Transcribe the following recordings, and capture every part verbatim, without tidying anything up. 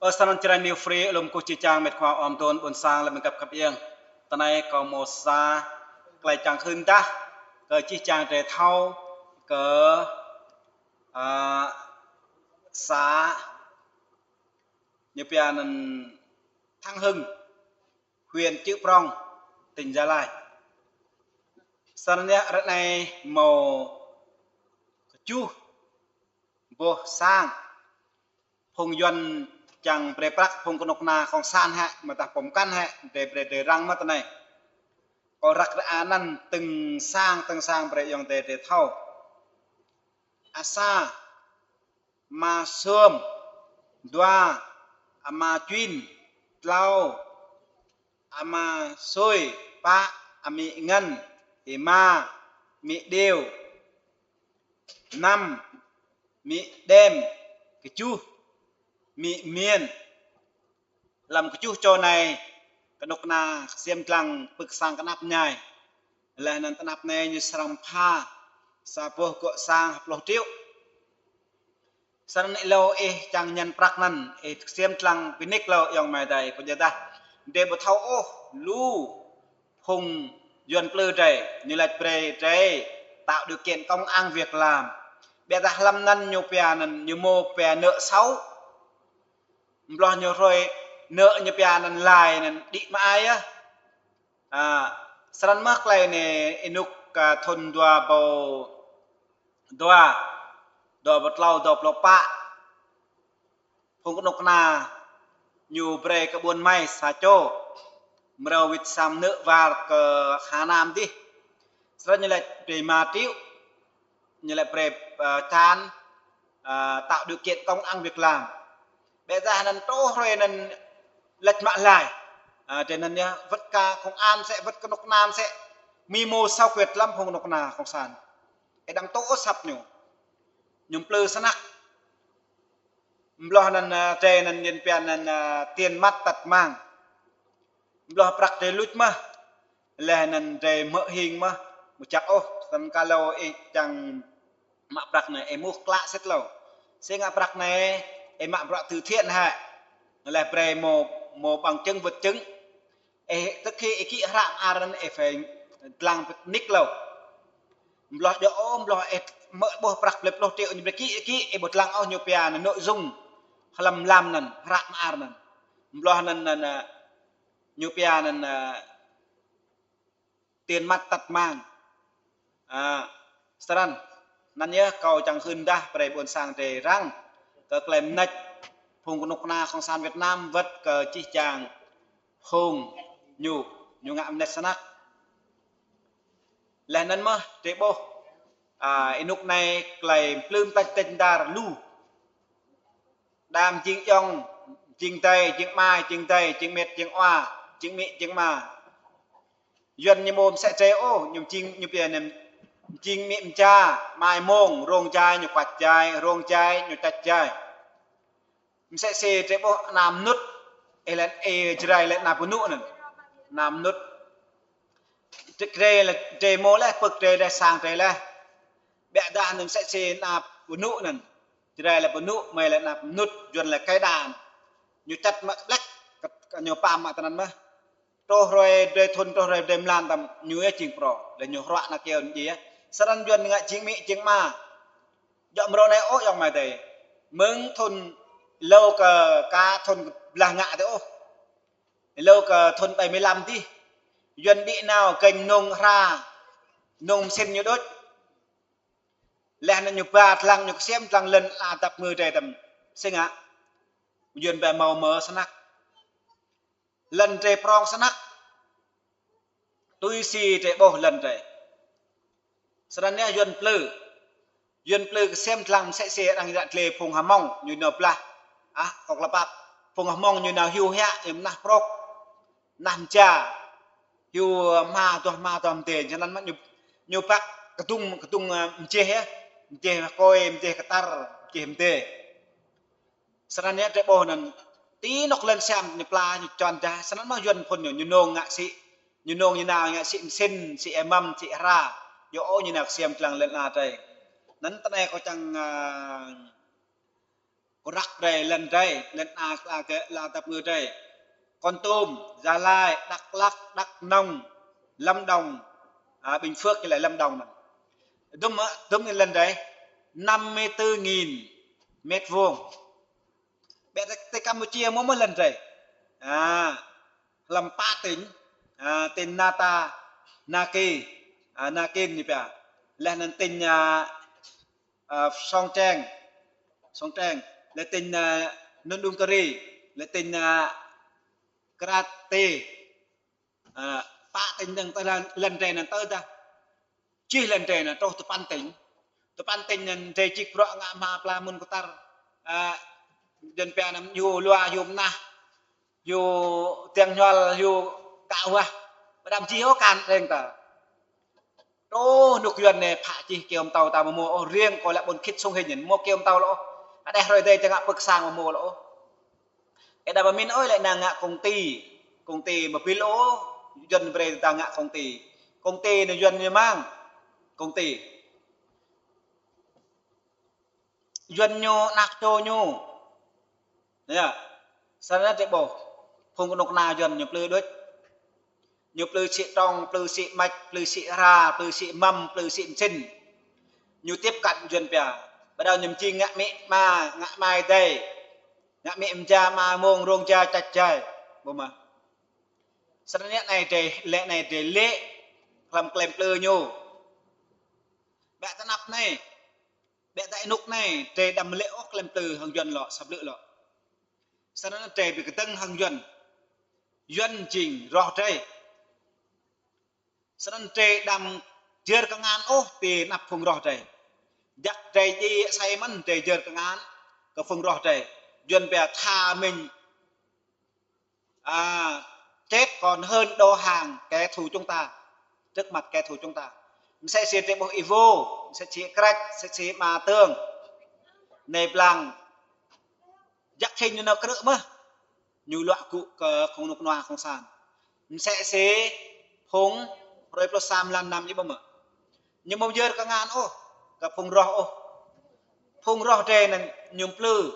Ơ, săn črăn New Free, lŏm kơ čih čang mĕt khua om tôn ƀôn sang lăm găp khăp iăng. Tơ anai kâo mơ̆ sa tơlơi čang hưn dah kơ čih čang drei thâo kơ, a, sa ñu pia anăn Thăng Hưng, huyện Chư Prông, tỉnh Gia Lai. Săn anai ră anai mơ̆ kơjuh boh sang phung Yuăn čang brei prăk phung kơnuk kơna kông san hĕ, mơ̆ dah pơm kăn hĕ, drei brei drei răng mơ̆ tơ anai. Kâo răk ră anăn tơ̆ng sang, tơ̆ng sang brei yŏng drei drei thâo. A sa, ama Sôm, dua, ama Čuin, tlâo, ama Sôi, pă, amĭ Ngăn, êma, amĭ Điêu, năm, amĭ Đêm, kơjuh, amĭ Miên. Lăm kơjuh čô anai, kơnuk kơna ksiêm dlăng pưk sang kơnăp mơñai. Leh anăn tơnap anai ñu srăng pha sa boh gŏ sang pluh triệu. Săn anai êlâo ih čang ñăn prăk anăn, ih ksiêm dlăng bi nik êlâo ayŏng amai adơi, pơjơdah drei ƀu thâo ôh lu phung Yuăn plư drei, ñu lač brei drei tạo điều kiện công ăn việc làm. Ƀiădah hlăm anăn ñu pia anăn ñu mơ̆ pia nợ xấu. Mbloh ñu hrơi nợ ñu pia anăn lai anăn đĭ mă ai yơh. A, srăng mơ̆ tơlơi anai ênuk, a, thŭn dua ƀâo dua, dua ƀâo tlâo, dua pluh pă. Phung kơnuk kơna ñu brei kơ ƀuôn Mai sa čô, mrâo wĭt sang nơ̆ war kơ Hà Nam dih. Srăng ñu lač brei ma triệu, ñu lač brei, a, čan, a, tạo điều kiện công ăn việc làm. Ƀiădah anăn truh hrơi anăn lač mă lai. A, drei anăn yơh, wơ̆t kơ kông an sĕ, wơ̆t kơnuk kơna sĕ, mơ̆ mơ̆ sao kơ lăm phung kơnuk kơna kông san. Ih đăm tŭ ôh asăp ñu. Ñu plư snăk. Mbloh anăn, a, drei anăn ñu pia anăn, a, tiền mất tật mang. Mbloh prăk drei luč mơh. Leh anăn drei hmư̆ hing mơh, ƀu čăk ôh, săn kơ êlâo ih čang mă prăk anai, ih ƀuh klă sĭt êlâo. Si ngă prăk anai, ih mă bruă từ thiện hĕ. Leh brei mơ̆, mơ̆ bằng chứng vật chứng. Ih tơkhi ih kĭ hră mơar anăn ih phải dlăng bi nik êlâo. Mbloh djơ̆ ôh, mbloh ih hmư̆ ƀuh prăk ƀlĕ pluh triệu ñu brei kĭ, ih kĭ, ih ƀu dlăng ôh ñu pia anăn nội dung hlăm mlam anăn, hră mơar anăn. Mbloh anăn, anăn, a, ñu pia anăn, a, tiền mất tật mang. A, srăng. Anăn yơh kâo čang hưn dah brei ƀuôn sang drei răng kơ tơlơi mnêč phung kơnuk kơna kông san Việt Nam wơ̆t kơ čih čang hông ñu, ñu ngă mnêč snăk. Leh anăn mơh drei ƀuh, a, ênuk anai tơlơi plư mtač tač dar lu. Đa mjing ayŏng, mjing adơi, mjing ama, mjing adơi, mjing mĕt, mjing awa, mjing amĭ, mjing ama. Yuăn ñu mơ̆ msĕ drei ôh, ñu mjing, ñu pia anăn mjing amĭ mja, mai mông, rông jai, ñu kuač jai, rông jai, ñu čač jai. Msĕ si drei ƀuh ană mnŭt, ih lĕ, ih Jrai lĕ ană pơnŭ anăn. Ană mnŭt. Drei lĕ, drei mơ̆ leh, pưk drei leh, sang drei leh. Ƀiădah anăn msĕ si ană pơnŭ anăn. Jrai lĕ pơnŭ, mơi lĕ ană mnŭt, Yuăn lĕ cài đặt. Ñu čăt mă ƀlĕk, kơ, kơ ñu pam mă tơ anăn mơh. Truh hrơi drei thŭn, truh hrơi drei mlan tăm, ñu yơh jing prŏng. Leh ñu hruă ană kiơ ñu djai. Srăng Yuăn ngă jing amĭ, jing ama. Djŏ mrâo anai ôh ayŏng amai adơi. Mơ̆ng thŭn êlâo kơ ka thŭn blah ngă adih ôh. Êlâo kơ thŭn bảy mươi lăm dih. Yuăn đĭ nao kênh nông hra, nông msĭn ñu đôč. Leh anăn ñu ba dlăng, ñu ksiêm dlăng lăn ala dăp ngư drei tăm. Si ngă. Yuăn ba mâo mơ̆ snăk. Lăn drei prŏng snăk. Tui si drei ƀuh lăn drei. Srăng anei Yuăn plư. Yuăn plư ksiêm dlăng msĕ si arăng djă dlê phung Hmông ñu nao blah. A, kâo lăp pap. Phung Hmông ñu nao hyu hiă, ñu mnah prŏk. Mnah mja. Hyu hma tuah hma tuah mdê. Snăn mă ñu, ñu păk kơdŭng, kơdŭng, a, mjeh yơh. Mjeh kôi, mjeh kơtar, mjeh mdê. Snăn yơh drei ƀuh anăn ti anôk lăn siam ñu pla ñu čuăn jah, snăn mơh Yuăn phŭn ñu, ñu nông ngă sĭ, ñu nông ñu nao ngă sĭ msĭn, sĭ êmăm, sĭ hra, yua ôh ñu nao ksiêm dlăng lăn ala drei. Anăn tơ anei kâo čang, a, Kơnăl brơi lŏn drơi, lŏn a la kơ la tap ngư drơi. Kon Tum, Gia Lai, Dak Lak, Dak Nông, Lâm Đồng, à, Bình Phước, kơ lĕ Lâm Đồng anŭn. Dŭm, dŭm anŭn lŏn drơi, năm mươi tư nghìn mét vuông. Ƀĕ tơ, tơ Campuchia mơ̆ mơ̆ lŏn drơi. À, hlăm pă tỉnh, à, tỉnh Nata, Naki, à, Nakin ñu pia. Laih anŭn tỉnh, à, à, Sông Treng, Sông Treng, laih tỉnh, à, Mondulkiri, laih tỉnh, à, Kra T. À, pă tỉnh anŭn tơ lŏn, lŏn drơi anŭn tơ dah. Čih lŏn drơi anŭn truh tơpăn tỉnh. Tơpăn tỉnh anŭn drơi čih bruă ngă hma pla mŭn kơtar. À, Yuan pia anŭn hyu lua, hyu mơnah, hyu tiang hñuăl, hyu kă huah. Pơđăm čih ôh kăn reng ta. Truh anŭn Yuan anai phă čih kơyâo pơtâo ta mơ̆ mơ̆ ôh, riêng kơ lĕ ƀôn khĭt sung hĭn anŭn mơ̆ kơyâo pơtâo lĕ ôh. Hơđeh hrơi adai čang ngă pơ̆k sang mơ̆ mơ̆ lĕ ôh. Ơ đa pơmĭn ôh lĕ anai ngă công ty. Công ty mơbil ôh, Yuan brơi ta ngă công ty. Công ty anŭn Yuan ñu mơ̆ng. Công ty. Yuan ñu, anak čô ñu. Yơh. Sơnăn drơi ƀuh. Phung kơnuk kơna Yuan ñu plư đôč. Ñu plư sĭ trong, plư sĭ măč, plư sĭ hra, plư sĭ măm, plư sĭ msĭn. Ñu tiếp cận Yuan pia. Bắt đầu ñu mjing ngă amĭ ama, ngă ama adơi. Ngă amĭ ama, ama mông, rông jai, čač jai. Ƀuh mơ̆. Sơnăn anai drơi, lĕ anai drơi lĕ. Hlăm klem plư ñu. Ƀĕ tơnap anai. Ƀĕ tơ anŭk anai, drơi đăm lĕ ôh klem plư hăng Yuan lŏ, săp lĕ lŏ. Sơnăn drơi ƀu kơdơ̆ng hăng Yuan. Yuan jing roh drơi. Sơnăn drơi đăm jơr kơngan ôh tơ anăp phung roh drơi. Jăk drơi djai asơi mơ̆n drơi jơr kơngan kơ phung roh drơi. Yuan pia tha mĭn À, chết còn hơn đầu hàng kẻ thù chúng ta, trước mặt kẻ thù chúng ta. Msĕ si drơi ƀuh Ivo, msĕ si Krăč, msĕ si Ama Tơng. Anai blang. Jăk hĭ ñu nao krư̆ mơ̆n. Ñu luă gŭ kơ phung kơnuk kơna cộng sản. Msĕ si phung hrơi pluh sa mlan năm ñu ƀuh mơ̆n. Ñu mơ̆ jơr kơngan ôh, kơ phung roh ôh. Phung roh drơi anŭn ñu plư.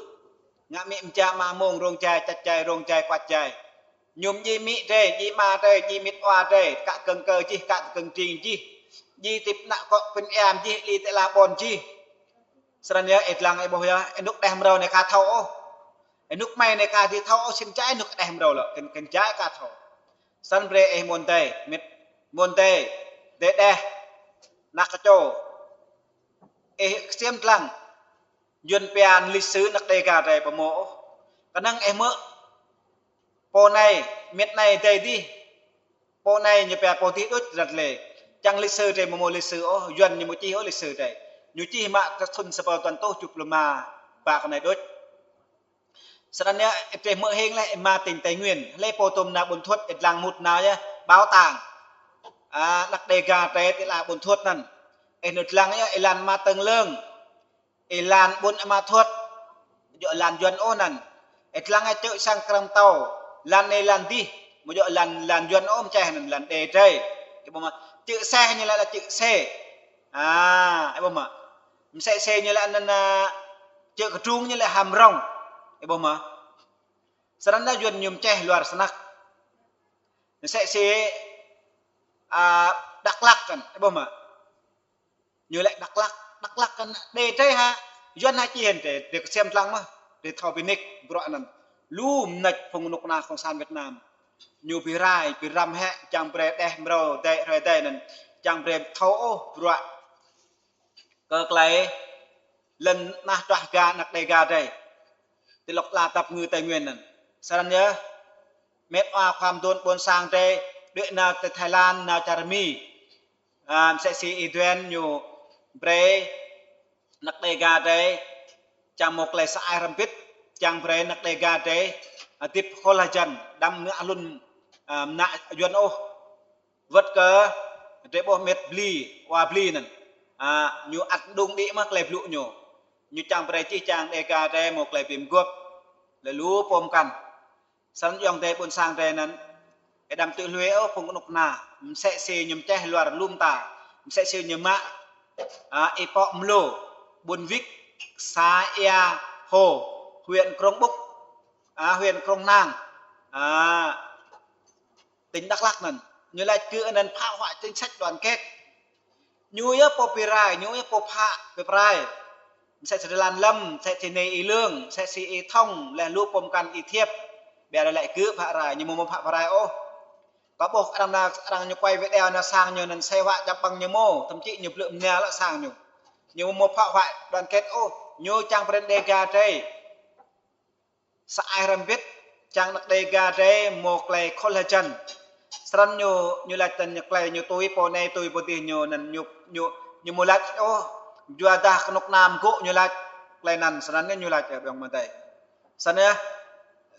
Ngă amĭ ama mông rông jai, čač jai, rông jai, kuač jai. Ñu djai amĭ drơi, djai ama drơi, djai mĭt wa drơi, kă kơ̆ng kơ jih, kă kơ̆ng tring jih. Djai tĭp năk kŏ pĭn iam jih, li tơla ƀôn jih. Sơnăn yơh, ih lăng ih ƀuh yơh, ih anŭk đeh mrâo anai ka thâo ôh. Ih anŭk mơi anai ka či thâo ôh, sĭn jai anŭk đeh mrâo lŏ, kơ̆n, kơ̆n jai ka thâo. Sơnăn brơi ih mơ̆n adơi, mĭt mơ̆n adơi, adơi đeh, anak čô. Ih ksiêm lăng, Yuan pia lịch sử anak Đêga drơi ƀu mơ̆ ôh. Kơnơ̆ng ih mơ̆, pô anai, mĭt anai adơi dih, pô anai ñu pia pô dih đôč răt lĕ. Čang lịch sử drơi ƀu mơ̆ lịch sử ôh, Yuan ñu mơ̆ čih ôh lịch sử drơi. Ñu čih mă tơ thŭn sapăn rơtuh tơjuh pluh rơma, ba kơ anai đôč. Sơnăn yơh, ih drơi hmư̆ hing lĕ, ih mă tỉnh Tây Nguyên. Hlơi pô tŭm nao Ƀuôn Thuột, ih lăng mŭt nao yơh, bảo tàng. À, anak Đêga drơi tơla Ƀuôn Thuột anŭn. Ih nŭt lăng yơh, ih lăng Ama Tơng Lơng. Ih lăng ƀuôn Ama Thuột. Djơ̆ lăng Yuan ôh anŭn. Ih lăng yơh čư̆ sang Krăm Tâo. Lăng anai lăng dih. Mơ̆ djơ̆ lăng, lăng Yuan ôh mơčeh anŭn, lăng đê drơi. Ih ƀuh mơ̆, čư̆ seh ñu lĕ lăng čư̆ seh. À, ih ƀuh mơ̆. Msĕ si ñu lĕ anŭn, à, čư̆ kơdrung ñu lĕ Hàm Rồng. Ih ƀuh mơ̆. Sơnăn anŭn Yuan ñu mơčeh luar snăk. Msĕ si, à, Dak Lak kơ̆n, ih ƀuh mơ̆. Ñu lĕ Dak Lak, Dak Lak kơ̆n đê drơi hă. Yuan hă či hên drơi, drơi ksiêm lăng mơ̆n. Drơi thâo bi nik bruă anŭn. Lu mơneč phung kơnuk kơna cộng sản Việt Nam. Ñu bi rai, bi răm hĕ, čang brơi đeh mrâo, adơi, hrơi adơi anŭn. Čang brơi thâo ôh bruă kơ tơlơi lŏn tơnah čuah ga anak Đêga drơi. Tơlŏk la tap ngư Tây Nguyên anŭn. Sơnăn yơh. Mĕt wa khua mơdôn ƀôn sang drơi, đuaĭ nao tơ Thái Lan, nao čar Mi. À, msĕ si ih Duen ñu brơi anak Đêga drơi. Čang mơ̆ tơlơi sa ai hrăm bĭt, čang brơi anak Đêga drơi. À, hơdip khŏl hơjăn, đăm ngă hlŭn, à, mơnă Yuan ôh. Wơ̆t kơ drơi ƀuh mĕt Bli, wa Bli anŭn. À, ñu ăt đung đĭ mơ̆ tơlơi blŭ ñu. Ñu čang brơi čih čang Đêga drơi mơ̆ tơlơi bi mguôp. Lĕ lu pô mơkăn. Sơnăn ayŏng adơi ƀôn sang drơi anŭn. Ih đăm tŭ hlue ôh phung kơnuk kơna. Msĕ si ñu mơčeh luar lŏm ta. Msĕ si ñu mă. À, ih pŏk mlô. Ƀuôn Wik, xã Ia Hô. huyện Krông Búc, à, huyện Krông Nang, à, tỉnh Đắk Lắk anŭn. Ñu laĭ gơ̆ anŭn phá hoại chính sách đoàn kết. Ñu yơh pô pơrai, ñu yơh pô phă pơrai. Mơsĕ si Rơlan Lâm, mơsĕ si Nê Y Lương, mơsĕ si Y Thông, laih lu pô mơkăn Y Thiêp. Biă laĭ gơ̆ phă rai, ñu ƀu mơ̆ phă pơrai ôh. Kâo ƀuh arăng anai, arăng ñu quay video anai sang ñu anŭn sai hoại jăp ƀăng ñu mơ̆, thậm chí ñu blư̆ mơnia lĕ sang ñu. Ñu ƀu mơ̆ phá hoại đoàn kết ôh, ñu čang prin Đêga drơi. Sa ai hrăm bit, čang anăk Đêga drơi mơ̆ klei khul hơjăn. Srăn ñu, ñu laĭ tơ̆n ñu klei ñu tui pô anai tui pô adih ñu anŭn ñu, ñu, ñu ƀu laĭ ôh, yua dah kơnuk kơna gơ̆ ñu laĭ, klei anŭn srăn ñu laĭ, ơ, ayŏng amai adơi. Srăn yơh,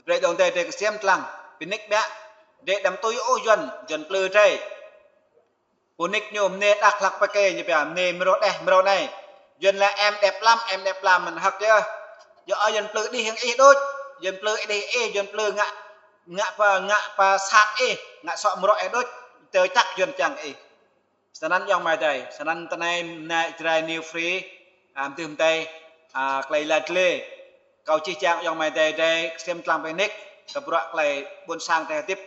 brơi ayŏng adơi drơi kơsem lăng, pơnik biă, drơi đăm tui ôh Yuan, Yuan plư drơi. Pơnik ñu mơnê Đắk Lắk pơkê ñu biă, mơnê mrô đeh mrô anai. Yuan laĭ em đẹp lắm, em đẹp lắm, mơ̆n hơ̆k yơh. Yua ơi Yuan plư đih hăng ih đôč, Yuan plư đih ih, Yuan plư ngă, ngă pơ, ngă pơ sat ih, ngă sŏ mrŏ ih đôč, tơ čăk Yuan čang ih. Srăn ayŏng amai adơi, srăn tơnai mơnai Jrai New Free, à, mơdưh mơdai, à, klei laĭ glê. Kâo čih čang ayŏng amai adơi drơi, kơsem lăng pơnik, kơ bruă klei ƀôn sang drơi hơdip.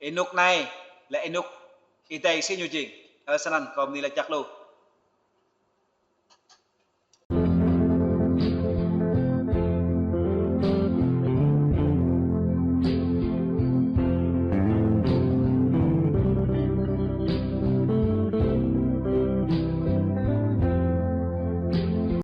Ênuk anai, lĕ ênuk Ơi Adai si ñu jing. Ơ, srăn kâo bơni laĭ jăk lu.